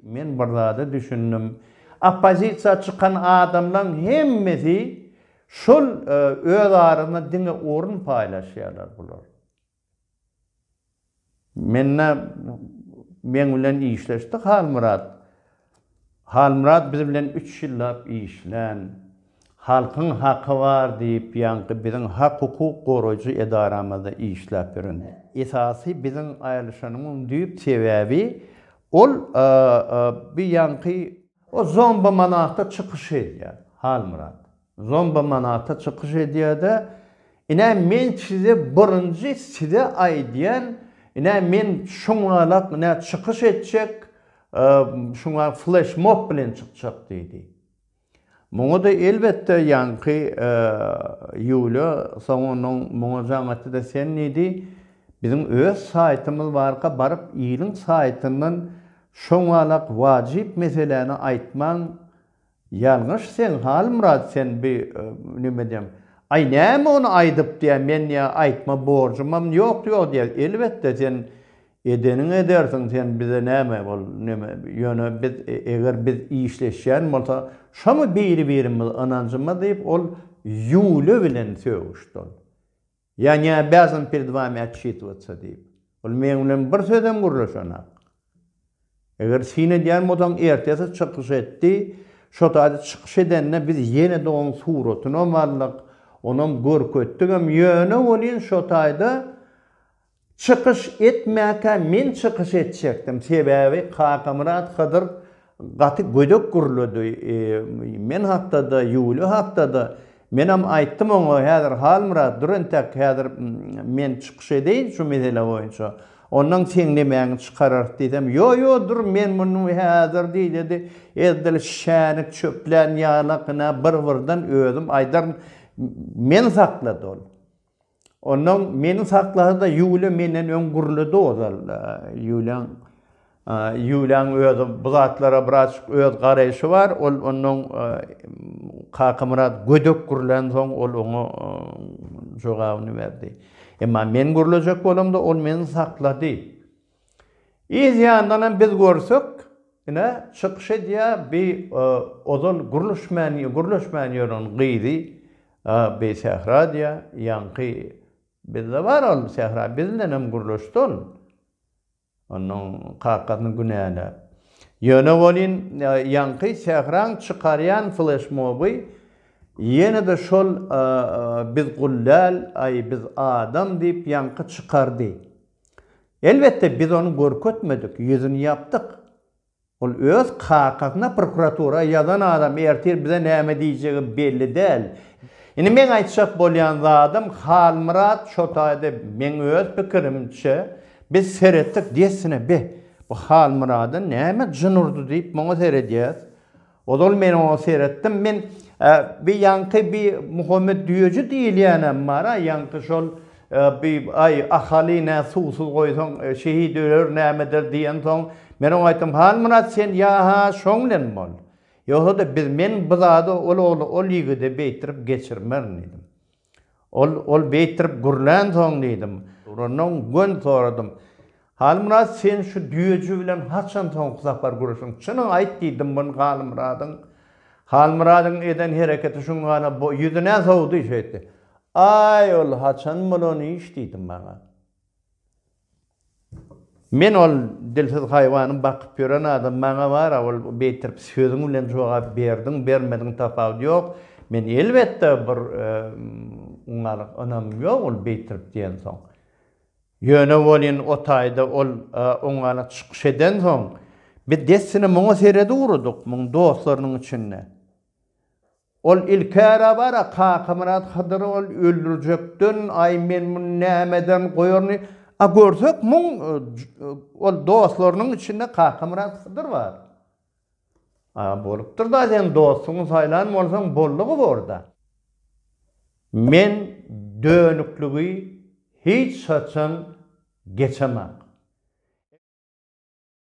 Men bir zada düşündim. Oppozisiýa çykan adamlaň hemmesi şol öz arasynda diňe orun paýlaşýarlar bular. Mende meň bilen işleşdi Halmyrat. Halmyrat biz bilen üç ýyllap işlän. Halkyň haky bar diýip ýaňky biziň hak-hukuk goraýjy edaramyzda işläp ýören. Esasy biziň aýrylyşanymyň düýp sebäbi ol bi ýaňky. O zomba manatda çykyş edýär Halmyrat. Zomba manatda çykyş edýär-de, ine men size birinji size aýdýan, ine men şuňalak ine çykyş etjek, şuňa fleşmob bilen çykjak diýdi. Muňa-da elbetde ýaňky Ýulýa soň onuň muňa jaň etdi-de sen diýdi, biziň öz saýtymyz barka baryp iliň saýtyndan şoňalak wajyp meseläni aýtmaň ýalňyş seň Halmyrat sen bi neme diýem aý näme ony aýdyp diýä men diýä aýtma borjumam ýok ýok diýä elbetde sen Edeniňi edersiň sen bize näme ol neme ýöne biz eger biz işleşýän bolsa şomy biri birimiz ynanjymyz diýip ol Ýule bilen sögüşdi ol. Ýa ne obýazan pered wami otçitywatsa diýip. Ol meň bilen bir sözem gürleşenak. Eger syn edýän bolsaň ertesi çykyş etdi şo taýda çykyş edende biz ýene-de oň suratynam aldyk onam görkezdigem ýöne welin şo taýda Çykyş etmäkä men çykyş etjekdim, sebäbi Kakamyrat Hydyr gaty gödek gürledi, men hakda-da, Ýuliýa hakda-da. Menem aýtdym oňa, häzir Halmyrat, dur entek, häzir men çykyş edeýin şu mesele boýunça. Ondan seň nemäňi çykararys diýsem, ýo, ýo, dur, men muny häzir diýdi, edil şänik çöplän ýalak, ine, bir-birden özüm aýdaryn. Meni saklady ol. Onnoň meni saklasa-da Ýuliýa menden öň gürledi ozal. Ýuliýaň Ýuliýaň özi bu zatlara birazjyk öz garaýşy bar. Ol onnoň Kakamyrat gödek gürlänsoň ol oňa jogabyny berdi. Emma men gürlejek bolamda ol meni saklady. Yz ýandanam biz görsek, ine, çykyş edýär bi ozal gürleşmän gürleşmän ýören gyzy bi Sähra diýýär, ýaňky bizde bar ol Sähra, biz bilenem gürleşdi ol. Onuň kakasyny günäläp. Ýöne welin ýaňky Sähraň çykarýan fleşmoby ýene-de şol biz gul däl, aý biz adam diýip ýaňky çykardy. Elbetde, biz ony görkezmedik, ýüzüni ýapdyk. Ol öz kakasyna prokuratura ýazan adam, ertir bize näme diýjegi belli däl. Indi meň aýtjak bolýan zadym, Halmyrat şo taýda meň öz pikirimçe, biz seretdik dessine, be, bu Halmyrada näme jyn urdy diýip muňa seredýäs. Ozal men oňa seretdim. Men bi ýaňky bi Muhammet düýeji diýilýänem bar-a, ýaňky şol bi aý Ahaly nä suwsuz goýsaň şehit öler nämedir diýensoň, men oňa aýtdym, Halmyrat sen ýa-ha şoň bilen bol. Ýogsa-da biz men bu zady ol ogly ol ýigide beýtdirip geçirmerin diýdim. Ol, ol beýtdirip gürlänsoň diýdim. Ondan göni soradym. Halmyrat sen şu düýeji bilen haçan soňky sapar gürleşdiň? Çynyňy aýt diýdim muny Halmyradyň. Halmyradyň eden hereketi şuňňala bo, ýüzüne sowdy şeýtdi. Aý ol haçan bolan iş diýdi maňa. Men ol dilsiz haýwany bakyp ýören adam, maňa bar-a ol beýtirip sözüň bilen jogap berdiň, bermediň tapawudy ýok. Men elbetde bir oňalyk ynamym ýok ol beýtirip diýensoň. Ýöne welin o taýda ol oňalyk çykyş edensoň, biz dessine muňa seredip ugradyk, muň dostlarynyň içinde. Ol ilkära bar-a Kakamyrat Hydyry ol öldürjekden, aý men muny nämeden goýaryn, a görsek muň ol dostlarynyň içinde Kakamyrat Hydyr bar. A bolupdyr-da sen dostuňy saýlan bolsaň boldugy bor-da. Men dönükligi hiç haçan geçemak.